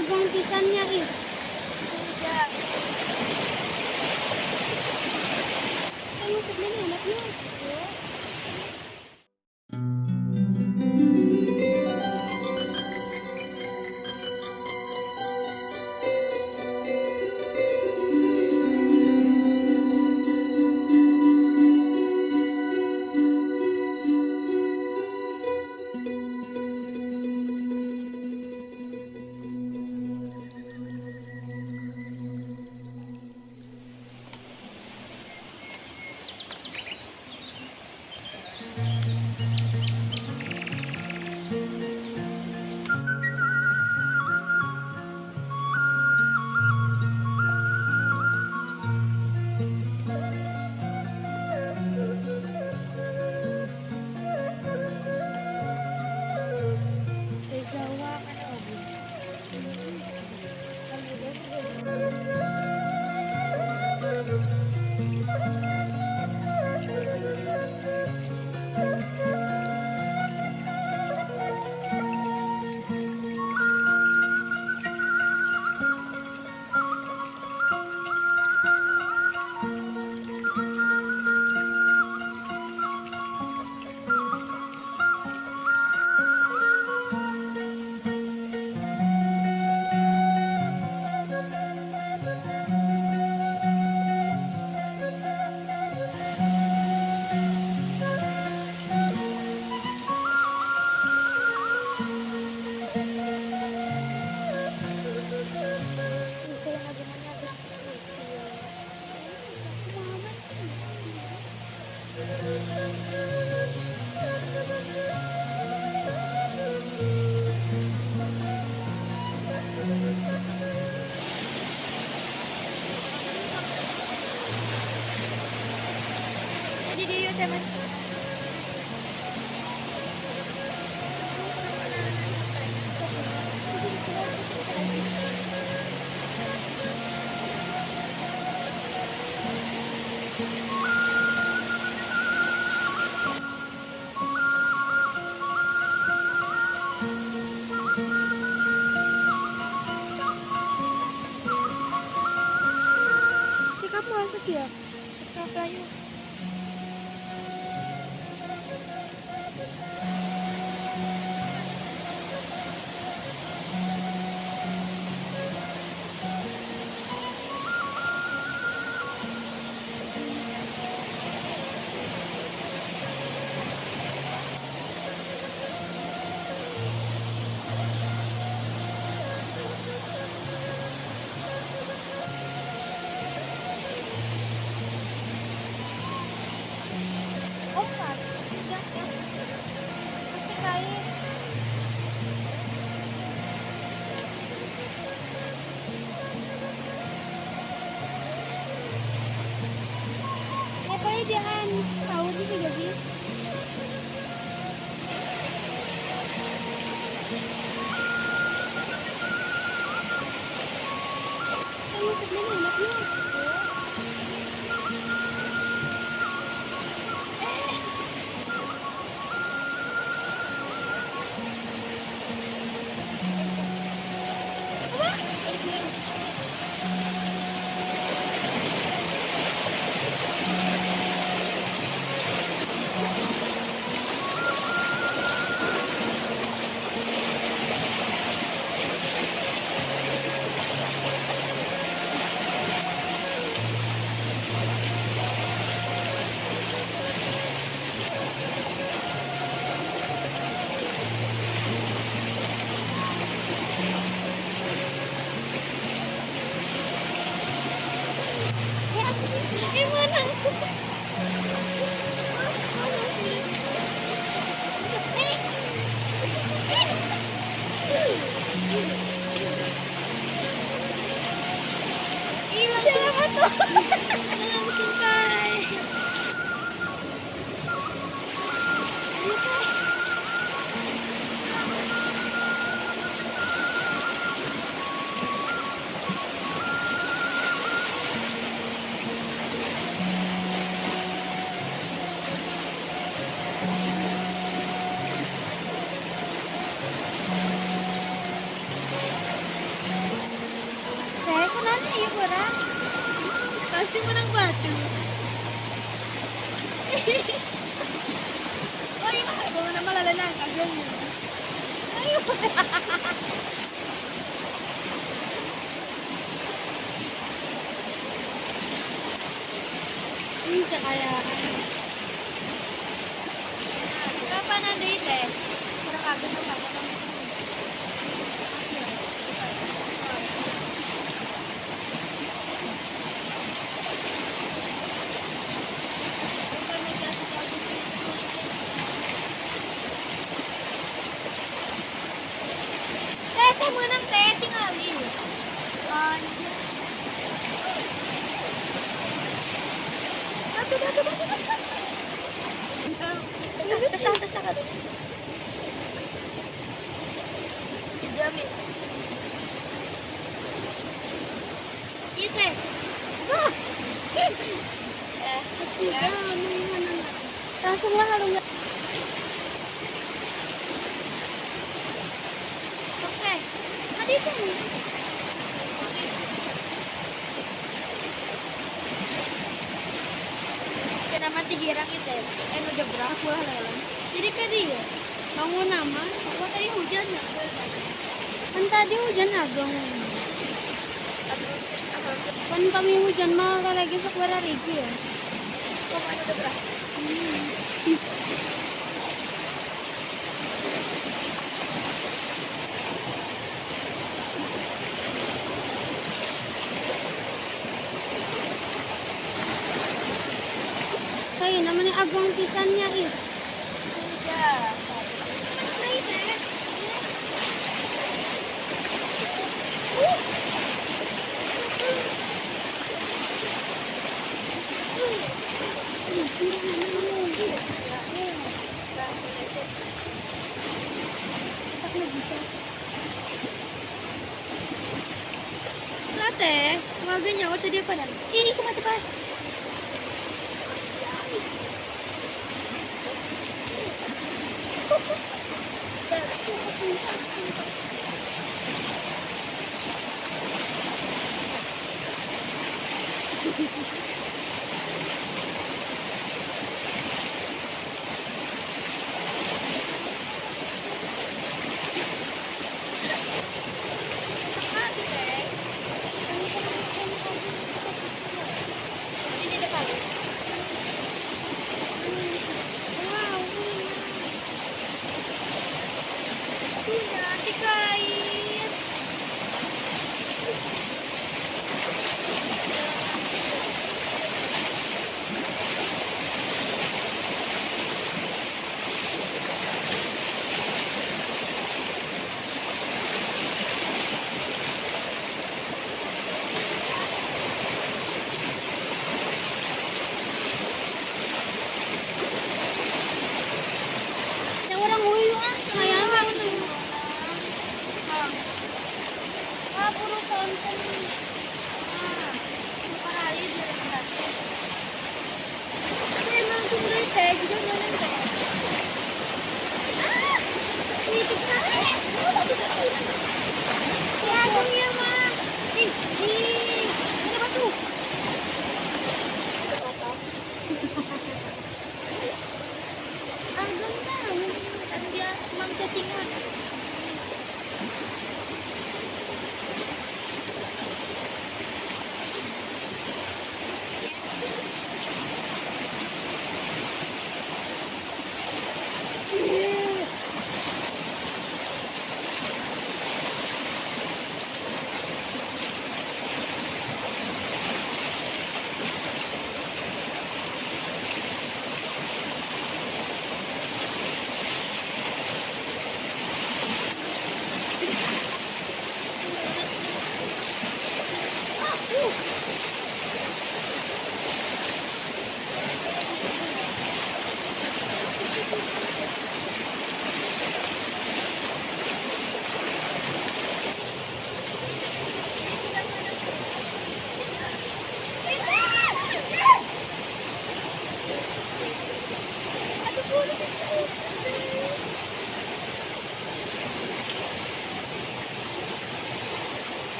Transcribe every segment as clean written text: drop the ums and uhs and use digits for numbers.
Agung pisan nya ih. Tidak. Kamu sebenarnya anaknya. Jadi yuk teman. Cekap masuk ya? Cekap ayo. Opat, tiga, ya. Pasti kain. Eh, paling jangan tahu sih gaji. Kamu sebenarnya anaknya. Eh, apa sih? Eh, mana? Mana sih? Eh. Hilang tuh. Belum selesai. pura. Pasti menang batu. Oh, iya, kung na malala ganyan. Ayun. Hindi kaya. Papa nandito eh. Parang agad na papa. Tete mo ng tete nga rin. Dato, dato, dato, dato. Tasa, tasa ka doon. Jami. Ite. Ah! Langsung lah kalau nggak. Oke. Tadi itu. Kenapa tigirang itu? Eh, no jabrak wah lelang. Jadi tadi ya, bangun nama. Aku tadi hujan ya. Kan tadi hujan ageng. Kan kami hujan malah lagi sok riji ya. Kok mana jabrak? Kayo naman yung agong pisan niya eh. Iya. Ate, mga ganyan, wala tadi pa na. Ini kumata pa.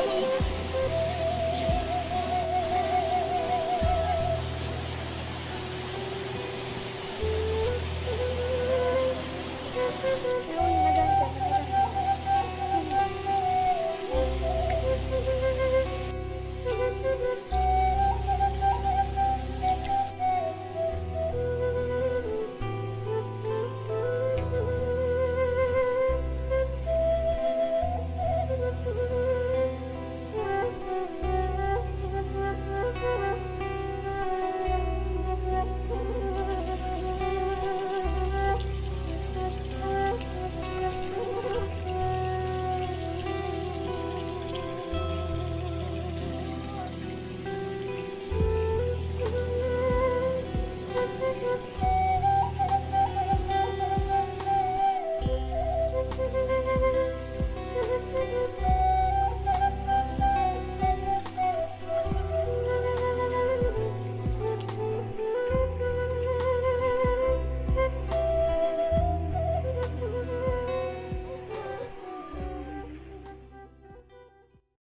Ngomong.